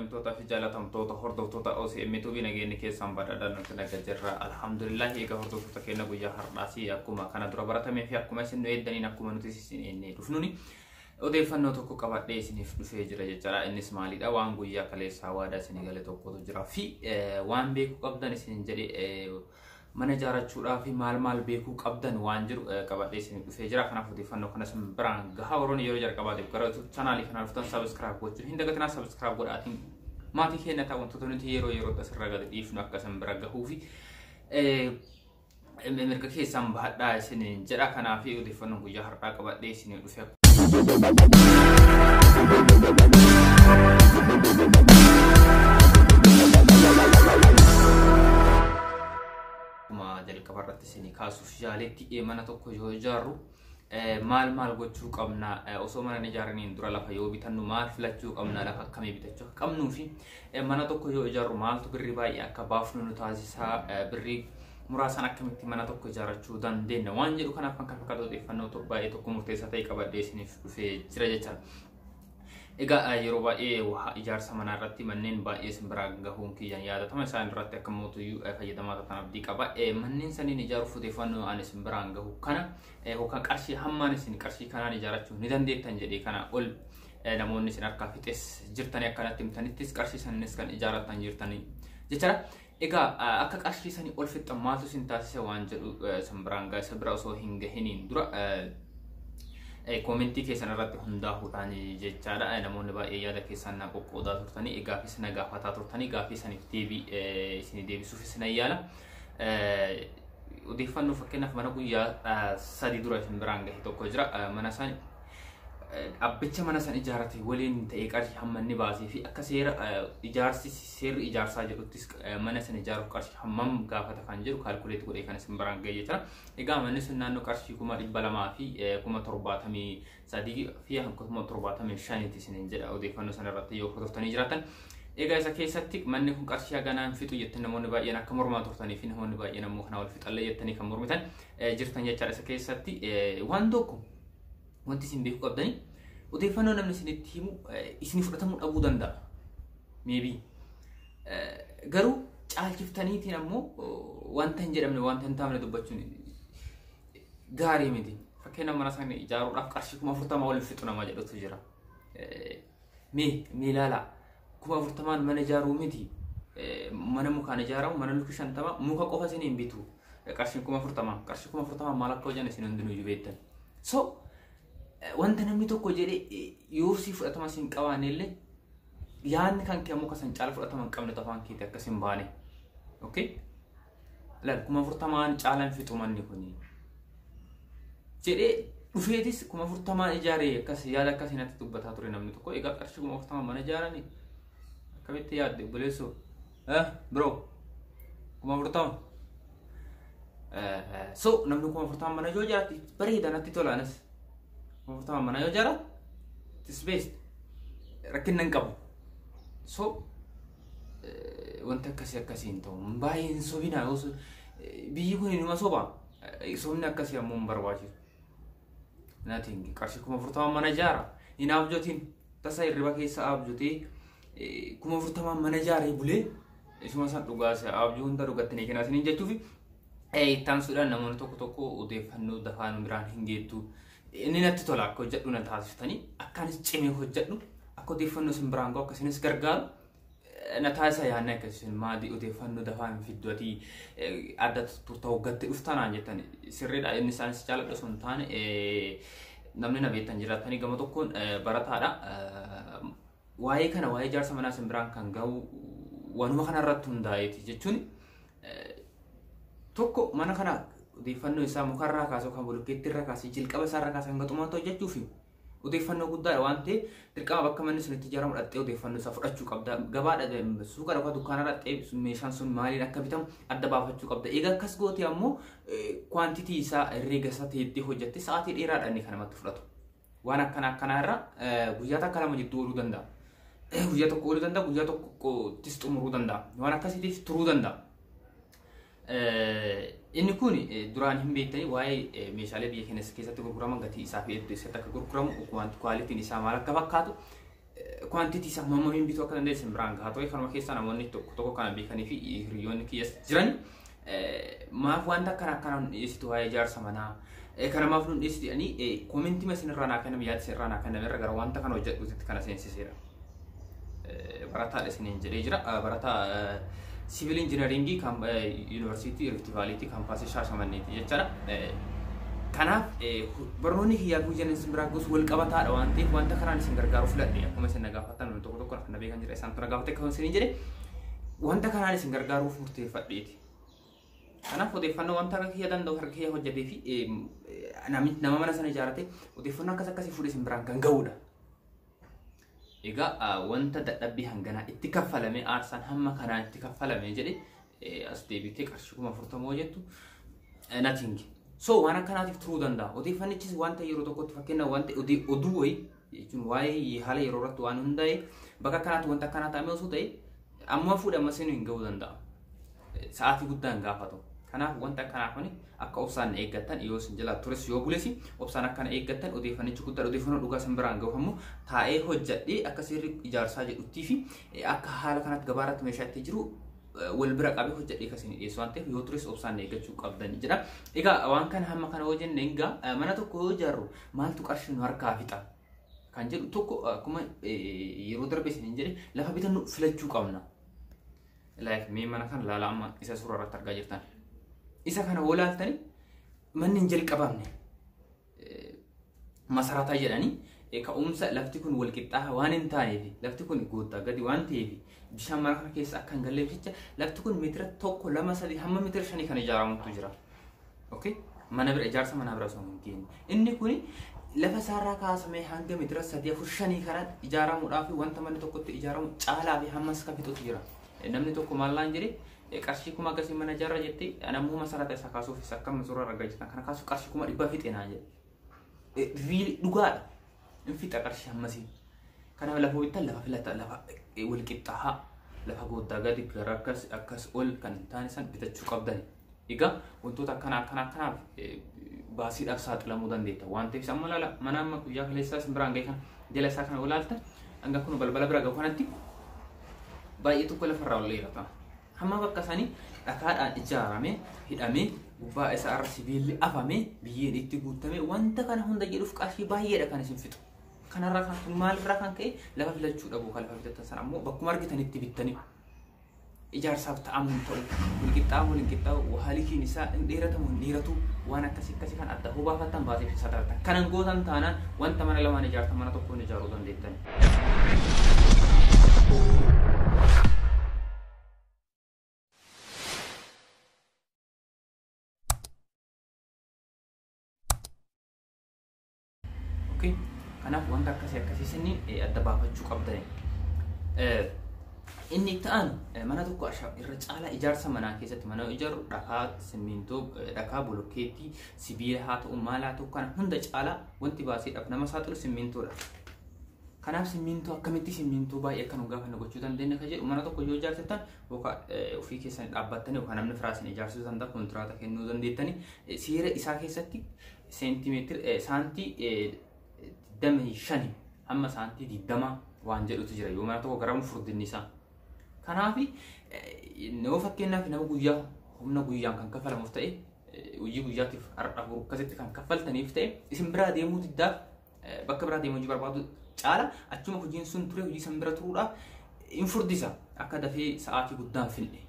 Kabajamtoota fi jaalatamtoota hordoftoota OCM TV, nageenyi keessan badhaadhaa, nuti naga jirra, alhamdulillah. Egaa hordoftoota keenya, guyyaa har'aas akkuma kana dura baratamee fi akkuma isin nu eeddaniin, akkuma nuti isin eennee dhufnuni, odeeffannoo tokko qabadhee isiniif dhufee jira jechaadha. Innis maalidha? Waan guyyaa kaleessaa waadaa isinii gale tokkotu jira fi waan beekuu qabdan isin jedhe, mana ijaarrachuudhaaf maal maal beekuu qabdan waan jiru qabadhee isiniif dhufee jira. Kanaaf odeeffannoo kana isin biraan gahaa. Warroonni yeroo jalqabaatiif gara chaanaalii kanaa dhuftan subscribe gochuu hin dagatinaa. Subscribe godhaatiin maatii keenya ta'a. Wantoota nuti yeroo yerootti asirra gadi dhiifnu akka isin bira gahuu fi mirga keessan bahadhaa isin jedha. Kanaaf odeeffannoon guyyaa har'aa qabadhee isin dhufe akkuma jalqaba irratti isin kaasuuf yaaletti, mana tokko yoo ijaarru maal maal gochuu qabna, osoo mana hin ijaaraniin dura lafa yoo bitannu maal filachuu qabna, lafa akkamii bitachuu akka qabnuu fi mana tokko yoo ijaarru maaltu birrii baay'ee akka baafnu nu taasisaa, birrii muraasaan akkamitti mana tokko ijaarrachuu dandeenya waan jedhu, kanaaf kan fakkaatu odeeffannoo baay'ee tokko murteessaa ta'e qabadhee isiniif dhufee jira jechaadha. Egaa yeroo baay'ee ijaarsa manaa irratti manneen baay'ee isin biraa gahuun kiyyaan yaadatama. Isaan irratti akka mootuyyuu fayyadamaa taatan abdii qaba. Manneen saniin ijaaruuf odeeffannoo ani isin biraan gahu kana yookaan qarshii hammaan isin qarshii kanaan ijaarrachuu ni dandeettan jedhee kana ol namoonni isin harkaa fixes jirtanii, akkanatti himtanittis qarshii saniinis kan ijaarratan jirtanii jechaadha. Egaa akka qarshii sanii ol fixxan maaltu isin taasise waan jedhu isin biraan gaha. Isa bira osoo hin gahiniin dura koomentii keessan irratti hundaa'uudhaan jechaadha. Namoonni baay'ee yaada keessan na qoqqoodaa turtanii, gaaffiis na gaafataa turtanii, gaaffii saniif deebii isin deebisuuf isin yaala. Odeeffannoo fakkeenyaaf mana guyyaa 3 dura isin biraan gahe tokko jira. Mana san abbicha mana san ijaarrate waliin ta'ee qarshii hamma inni baasee fi akka seera ijaarsi seerri ijaarsaa jedhuttis mana san ijaaruuf qarshii hammam gaafata kan jedhu calculate godhee kan isin biraan gahe jechuudha. Egaa manni sun naannoo qarshii 273,073 fi 75,000ti isiniin jedha, odeeffannoo sana irratti yoo hordoftanii jiraatan. Egaa isa keessatti manni kun qarshii haganaan fixu jettanii namoonni baay'een akka mormaa turtanii fi namoonni baay'een ammoo kanaa ol fixallee jettanii kan mormitan jirtan jechaadha. Isa keessatti waan tokko wanti isin beekuu qabdanii, odeeffannoo namni isinitti himu isin fudhatamuu dhabuu danda'a. Maybe. Garuu caalchiftaniitiin ammoo wanta hin jedhamne, wanta hin taane dubbachuun gaarii miti. Fakkeenyaaf mana sana ijaaruudhaaf qarshii 40,000 ol fixu nama jedhutu jira. Mee ilaalaa, 40,000n mana ijaaruu miti. Mana mukaan ijaaramu, mana luki 50 muka qofa isin hin bitu. Qarshiin 40,000, qarshii 40,000 maal akka hojjan isin hundinuyyuu beektan. So wanta namni tokko jedhe yoo si fudhatama sin qabaanne illee, yaadni kan kee ammoo kasan caala fudhatama hin qabne afaan keetii akkas hin baane. Okay? Laal, 40,000n caalaan fixu manni kuni jedhee dhufeetis 40,000n ijaaree akkas yaada akkasii natti dubbataa ture namni tokko. Egaa qarshii 40,000 mana ijaaranii akkamitti yaadde, obboleessoo? Bro, 40,000. So namni 40,000 mana yoo ijaarate bareeda, natti tola anas. 40,000 mana yoo ijaarate it's best. Rakkina hin qabu. So wanti akkasii akkasii hin ta'u. Baay'ee hin sobinaa, yoo biyyi kun inuma soba. Sobni akkasii ammoo hin barbaachisu. Nothing, qarshii 40,000 mana ijaara. Hin abjotiin, tasa hirriba keessa abjotee 40,000 mana ijaaree bulee isuma san dhugaa abjuu hunda dhugatti ni kenna isiniin jechuufi. Ittaansuudhaan namoonni tokko tokko odeeffannoo dafaan biraan hin geettu. Inni natti tola, akka hojjedhu na taasiftanii, akkaanis cimee hojjedhu, akka odeeffannoo isin biraan gahu, akka isinis gargaaru na taasisa. Yaadni akkasii maadii odeeffannoo dafaan hin fiddu, ati adda turta hoggatti dhuftanaan jettan sirriidha. Inni isaanis jaaladha osoo hin taane, namni na beektan jiraatanii, gama tokkoon barataadha. Waa'ee kana, waa'ee ijaarsa manaa isin biraan kan gahu waanuma kanarratti hundaa'eeti jechuun, tokko mana kana odeeffannoo isaa mukarraa kaasee yookaan bolokkeetti irraa kaasee, jalqaba isaarraa kaasee hanga xumuraatti hojjechuu fi odeeffannoo guddaadha waan ta'eef, dirqama bakka manni sun itti ijaaramu dhaqxee odeeffannoo isaa fudhachuu qabda. Gabaadha, suuqa yookaan dukkaana dhaqxee meeshaan sun maaliin akka bitamu adda baafachuu qabda. Egaa akkas goote ammoo quantity isaa, herreega isaa teettee hojjette, sa'aatii dheeraadha inni kan namatti fudhatu. Waan akkana akkanaa irra guyyaa takka lama jidduu ooluu danda'a. Guyyaa tokko ooluu danda'a, guyyaa tokkottis xumuruu danda'a. Waan akkasiitiif turuu danda'a. Inni kun duraan hin beektanii, waa'ee meeshaalee biyya keenya keessatti gurguraman, gatii isaa fi iddoo eessatti akka gurguramu, wanti qualityn isaa maal akka fakkaatu Quantity isaa hammamiin bituu akka dandeessan biraan gahaa ta'e. Kanuma keessaa namoonni tokko tokko kana beekanii fi hiriyoonni kiyyas jiran, maaf wanta akkana akkanaan dhiyeessitu, waa'ee ijaarsa manaa kana maaf nuun dhiyeessitu jedhanii comment ii isin irraa naa kenname, yaada isin irraa naa kenname irra gara wanta kana hojjedhuutti kana seensiseera. Barataadha isiniin jedhee jira. Barataa civil engineering ii Yuunivarsiitii Rift Valley campus ii Shaashamanneeti jechaadha. Kanaaf barnoonni kiyyaa fi hojiin isin biraa gosa wal qabataadha waan ta'eef, wanta kanaan isin gargaaru filadhe. Akkuma isin na gaafattan, tokko tokko kan na beekan jira, isaan na gaafate akkasuma isiniin jedhe, wanta kanaan isin gargaaruuf murteeffadheeti. Kanaaf odeeffannoo wanta harka kiyya danda'u, harka kiyya hojjetee fi nama mana sana ijaarate odeeffannoo akkas akkasii fuudhee isin biraan kan ga'uudha. Egaa wanta dadhabbii hanganaa itti kaffalame, aarsaan hamma kanaa itti kaffalame jedhe, as deebitee qarshii 40,000 hojjettu nothing. So waan akkanaatiif turuu danda'a. Odeeffannichis wanta yeroo tokkotti, fakkeenyaaf wanta oduu wayii jechuun waa'ee haala yeroo irratti waan hundaa'e, bakka akkanaatti wanta akkanaa ta'ame osoo ta'e, amma fuudhe amma seenuu hin ga'uu danda'a. Sa'aatii guddaa hin gaafatu. Kanaaf wanta akkanaa kun akka obsaan eeggattan, yoo isin jalaa tures yoo bules obsaan akkana eeggattan, odeeffannichi guddaa, odeeffannoo dhugaa isin biraan gahu ammoo taa'ee hojjedhee akka seerri ijaarsaa jedhuttii fi akka haala kanatti gabaarratti meeshaa itti jiru wal bira qabee hojjedhee kan isin dhiyeessu waan ta'eef, yoo tures obsaan eeggachuu qabdan jedha. Egaa waan kana hamma kana hoo jenne, egaa mana tokko yoo ijaarru maaltu qarshii nu harkaa fixa kan jedhu, tokko akkuma yeroo darbe isin jedhe, lafa bitannu filachuu qabna. Like mee mana kana laala, amma isa suura irratti argaa jirtan. Isa kana hoo laaltani, manni hin jalqabamne masarataa jedhanii ka'umsa lafti kun wal qixxaa'a waan hin taaneef, lafti kun goottaa gadi waan ta'eef, bishaan mana kana keessa akka hin galleef jecha lafti kun meetira 1, 2, 3 hamma meetira 5 kan ijaaramutu jira. Okay? Mana bira, ijaarsa manaa bira osoo hin geenye. Inni kun lafa isaarraa kaasamee hanga meetira 3, 4, 5 kana ijaaramuudhaaf wanta manni tokkotti ijaaramu caalaa fi hammas kan fixutu jira. Namni tokko maallaan jedhe, qarshii kuma akkasii mana ijaarra jettee, namuu masarata isaa kaasuufis akkama suuraa argaa jirtan kana kaasuuf qarshii 100,000 fixe naan jedhe. Really dhugaadha. In fixa qarshii hammasii. Kanaaf lafa bittan lafa filata, lafa wal qixxaahaa, lafa gooddaa gadi gara akkas akkas ol kan hin taane san bitachuu qabdani. Egaa wantoota akkana akkana akkanaaf baasiidhaaf saaxilamuu dandeetta. Waan ta'eef amma laala, mana amma guyyaa kaleessaa isin biraan ga'e kana jala isaa kana olaalta, hanga kun balbala bira gahu kanatti baay'ee tokko lafarraa ol dheerata. Hamma bakka sanii dhakaadhaan ijaaramee hidhamee, gubbaa isaa irra sibiilli afamee, biyyeen itti guutamee, wanta kana hunda jedhuuf qarshii baay'eedha kan isin fixu. Kanarraa kan maalirraa kan ka'e lafa filachuu dhabu. Kan lafa bitatan sana ammoo bakkuma argitanitti bittanii ijaarsaaf ta'amuun ta'u, wal qixxaamu wal qixxaamu, haalikiin isaa hin dheeratamu hin dheeratu, waan akkasii akkasii kan adda hoo baafattan baasee fi sadartan. Kanan gootan taanaan wanta mana lamaan ijaartan mana tokkoon ijaaruu dandeettan. Okay? Kanaaf wanta akkasii akkasii isin adda baafachuu qabdani. Inni itti aanu, mana tokko irra caalaa ijaarsa manaa keessatti mana ijaarru dhakaa, simmintoo, dhakaa, bolokkeettii, sibiila haa ta'u, maal haa ta'u, kana hunda caalaa wanti baasiidhaaf nama saaxilu simmintoodha. Kanaaf simmintoo akkamitti simmintoo baay'ee akka nu gaafanne gochuu dandeenya kan jedhu, mana tokko yoo ijaarsitan yookaan ofii keessan dhaabbattanii yookaan namni firaa isin ijaarsisuu danda'a, kontiraata kennuu dandeettanii, seera isaa keessatti seentimeetira saantii 25 hamma saantii 20 waan jedhutu jira yoo mana tokko garamu furdinni isaa. Kanaaf nama, fakkeenyaaf nama guyyaa humna guyyaan kan kaffalamuuf ta'e, hojii guyyaatiif har'a boru akkasitti kan kaffaltaniif ta'e, isin biraa deemuu diddaaf bakka biraa deemuu hojii barbaadu caala achuma hojiin sun ture hojii san bira turuudhaaf hin furdisa, akka dafee sa'aatii guddaan finne.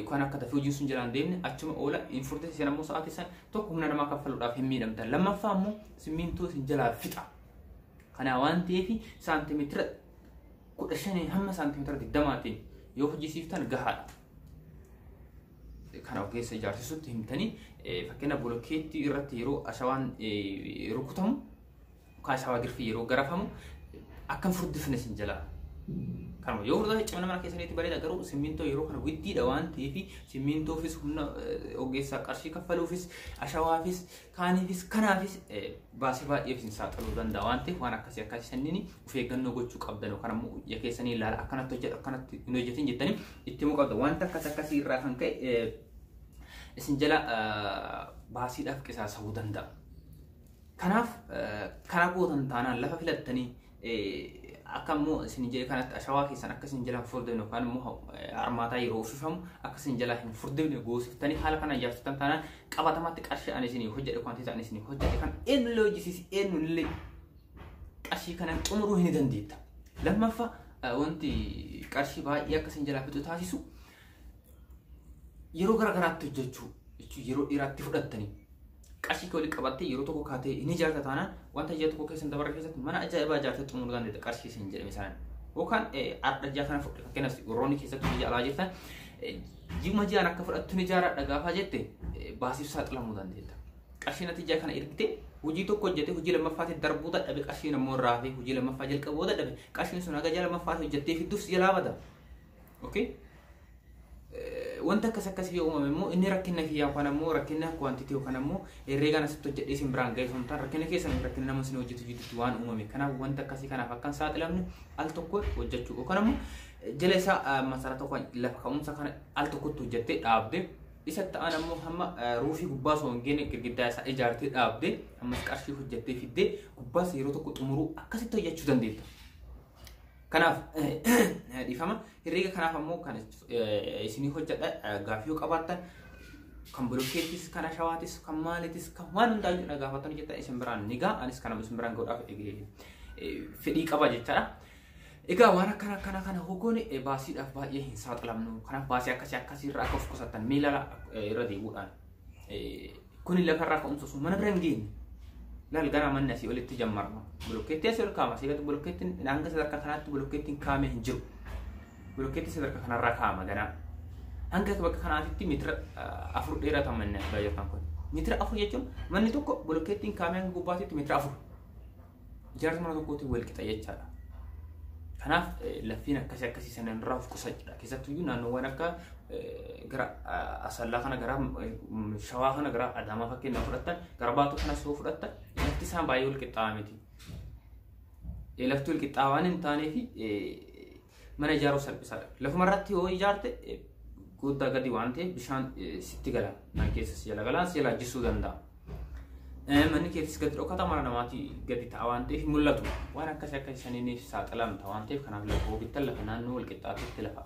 Kan akka dafee hojiin sun jalaan deemne achuma oola, hin furdisa. Isin ammoo sa'aatii san tokko humna namaa kaffaluudhaaf hin miidhamtan. Lammaffaa ammoo simmintoo isin jalaa fixa. Kana waan ta'eef saantimeetira 15 hamma saantimeetira 20tiin yoo hojjisiiftan gahaadha. Kana ogeessa ijaarsisutti himtanii, fakkeenya bolokkeettii irratti yeroo ashawaan rukutamu yookaan ashawaa girfii yeroo garafamu akka hin furdifne isin jalaa. Kanuma yoo furdate cimina mana keessaniitti bareeda, garuu simmintoo yeroo kana widdiidha waan ta'eef, simmintoofis humna ogeessaa qarshii kaffaluufis, ashawaafis, kaaniifis, kanaafis baasii baay'eef isin saaxiluu danda'a waan ta'eef, waan akkasii akkasii sanniin of eeggannoo gochuu qabdan, yookaan ammoo ija keessanii ilaala, akkanatti hojjedhu, akkanatti hin hojjetin jettanii itti himuu qabdan. Wanta akkas akkasii irraa kan ka'e isin jala baasiidhaaf qisaasa'uu danda'a. Kanaaf kana gootan taanaan lafa filattanii Akka immoo isin jedhe kanatti ashawaa keessan akka isin jalaa hin furdifne yookaan immoo armaataa yeroo uffifamu akka isin jalaa hin furdifne goosiftanii haala kana ijaarsiftan taanaan qabatamaatti qarshii ani isinii hojjedhe, quantity ani isinii hojjedhe kan eenyullee hojjisiisi, eenyullee qarshii kanaan xumuruu hin dandeetta. Lammaffaa, wanti qarshii baay'ee akka isin jalaa fixu taasisu yeroo gara garaatti hojjechuu jechuun yeroo dheeraatti fudhattanii qarshii kee walitti qabattee yeroo tokko kaatee hin ijaarta taanaan wanta ji'a tokko keessa dabarre keessatti mana ajaa'ibaa ijaartee xumuruu dandeetta qarshii isin jedhame sanaan. Yookaan har'a ji'a kana fudhe, fakkeenyaaf warroonni keessattuu biyya alaa jirtan, ji'uma ji'aan akka fudhattu ni ijaaradha gaafaa jette baasiif saaxilamuu dandeetta. Qarshiin ati ji'a kana ergite hojii tokko hojjete hojii lammaffaatti darbuu dadhabe, qarshiin ammoo irraa hafe hojii lammaffaa jalqabuu dadhabe, qarshiin sun haga ji'a lammaffaatti hojjettee fidduuf si jalaa bada. Okay? Wanta akkas akkasii yoo uumame immoo inni rakkina kiyyaa yookaan ammoo rakkina quantity yookaan ammoo herreegaan asitti hojjedhee isin biraan ga'e sun ta'an rakkina keessan rakkina nama isin hojjetu jidduutti waan uumame. Kanaaf wanta akkasii kanaaf akka hin saaxilamne al tokko hojjechuu yookaan ammoo jala isaa masara tokko lafa ka'umsa kana al tokkotti hojjettee dhaabde, isa ta'an ammoo hamma roofii gubbaa osoo hin geenye girgiddaa isaa ijaartee dhaabde, ammas qarshii hojjettee fiddee gubbaas yeroo tokko xumuruu akkasitti hojjechuu dandeetta. Kanaaf dhiifama, herreega kanaaf ammoo kan isinii hojjedha. Gaaffii yoo qabaattan kan bolokkeettis, kan ashawaatis, kan maalitis, kan waan hundaayyuu na gaafattan jettan isin biraan ni ga'a. Anis kanama isin biraan ga'uudhaaf fedhii qaba jechaadha. Egaa waan akkana akkana kana hogoon baasiidhaaf baay'ee hin saaxilamnu. Kanaaf baasii akkasii akkasii irraa akka of qusattan miila irra deebi'uudhaan. Kuni lafarraa ka'umsa osoo mana bira hin geenye. Laal, gara manni asii olitti jammarama. Bolokkeettii asii ol kaa'ama. Asii gadi bolokkeettiin hanga sadarkaa kanaatti bolokkeettiin kaa'amee hin jiru. Bolokkeettii sadarkaa kanarraa kaa'ama ganaa. Hanga bakka kanaatitti meetira 4 dheerata manni argaa jirtan kun. Meetira 4 jechuun manni tokko bolokkeettiin kaa'amee hanga gubbaatitti meetira 4. Ijaarsa mana tokkootiin wal qixa jechaadha. Kanaaf laffiin akkasii akkasii sana irraa of qusachuudha. Keessattuyyuu naannoowwan akka gara Asallaa kana, gara Shawaa kana, gara Adaamaa fakkeenyaaf fudhattan, gara Baatuu kanas yoo fudhattan, lafti isaan baay'ee wal qixxaa'aa miti. Lafti wal qixxaa'aa waan hin taaneef mana ijaaruu salphisaadha. Lafuma irratti yoo ijaarte guddaa gadi waan ta'eef bishaan sitti gala. Mana keessa si jala galaa, si jala jisuu danda'a. Manni keessas gadi dhokata, mana namaatti gadi ta'a waan ta'eef mul'atu. Waan akkasii akkasii saniin saaxilamta waan ta'eef, kanaaf lafa bittan lafa naannoo wal qixxaatutti, lafa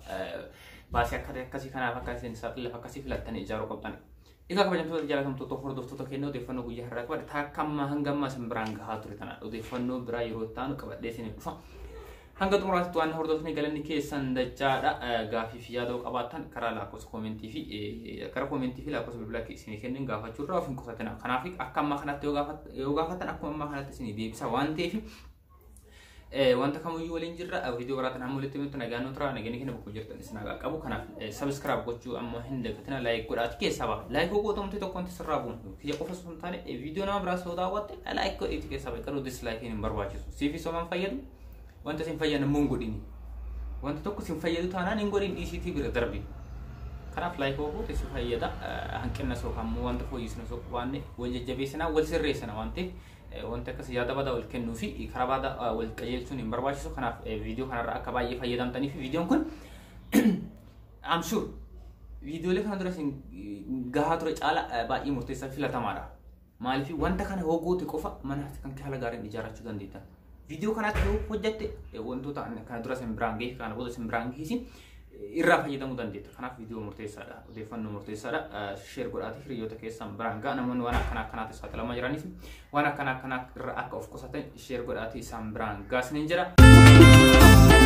baasii akkasii kanaaf akkasiin saaxil lafa akkasii filattanii ijaaruu qabdan. Egaa kabajamtoota, jaalatamtoota, hordoftoota keenya, odeeffannoo guyyaa har'aa qabadhe takka ammaa hanga ammaa isin biraan gahaa ture tana, odeeffannoo biraa yeroo itti aanu qabadhee isiniif dhufa. Hanga xumuraatti waan hordoftanii galanni keessan dachaadha. Gaaffii fi yaada qabaattan karaa lakkoofsa koomentii fi karaa koomentii fi lakkoofsa bilbilaa isinii kennin gaafachuu irraa of hin qusatina. Kanaaf akka ammaa kanatti yoo gaafattan akkuma ammaa kanatti isinii deebisa waan ta'eef wanta kamiyyuu waliin jirra. Viidiyoo biraatiin hamma walitti himtu nagaan nu tura. Nageenya keenya bakka jirtan isin haa qabu. Kanaaf subscribe gochuu ammoo hin dagatina, like godhaati keessaa ba'a. Like gootamte tokko wanti sirraa bu'u kiyya qofa osoo hin taane viidiyoo nama biraas yoo daawwatte like godhiiti keessaa ba'a. Garuu dislike hin barbaachisu. Siif somaan fayyadu, wanta isin fayyadu immoo hin godhini. Wanta tokko isin fayyadu taanaan hin godhin, dhiisiitii bira darbi. Kanaaf like goote si fayyada. Hanqina soo ammoo wanta fooyyessinu soo qabaanne wal jajjabeessinaa, wal sirreessina waan ta'eef wanta akkas yaada badaa wal kennuu fi karaa badaa wal qajeelchuun hin barbaachisu. Kanaaf viidiyoo kanarraa akka baay'ee fayyadamtanii fi viidiyoon kun I'm sure viidiyoolee kana dura isin gahaa ture caala baay'ee murteessaa fi filatamaadha. Maaliif wanta kana hoo goote qofa mana kan haala gaariin ijaarrachuu dandeetta. Viidiyoo kanatti yoo hojjette wantoota kana dura isin biraan gahe, kana booda isin biraan gahisi irraa fayyadamuu dandeetta. Kanaaf viidiyoo murteessaadha. Odeeffannoo murteessaadha. Share godhaati hiriyoota keessan biraan ga'a. Namoonni waan akkana akkanaatti saaxilamaa jiraniif waan akkana akkanaa irraa akka of qusatan share godhaati isaan biraan ga'a isiniin jedha.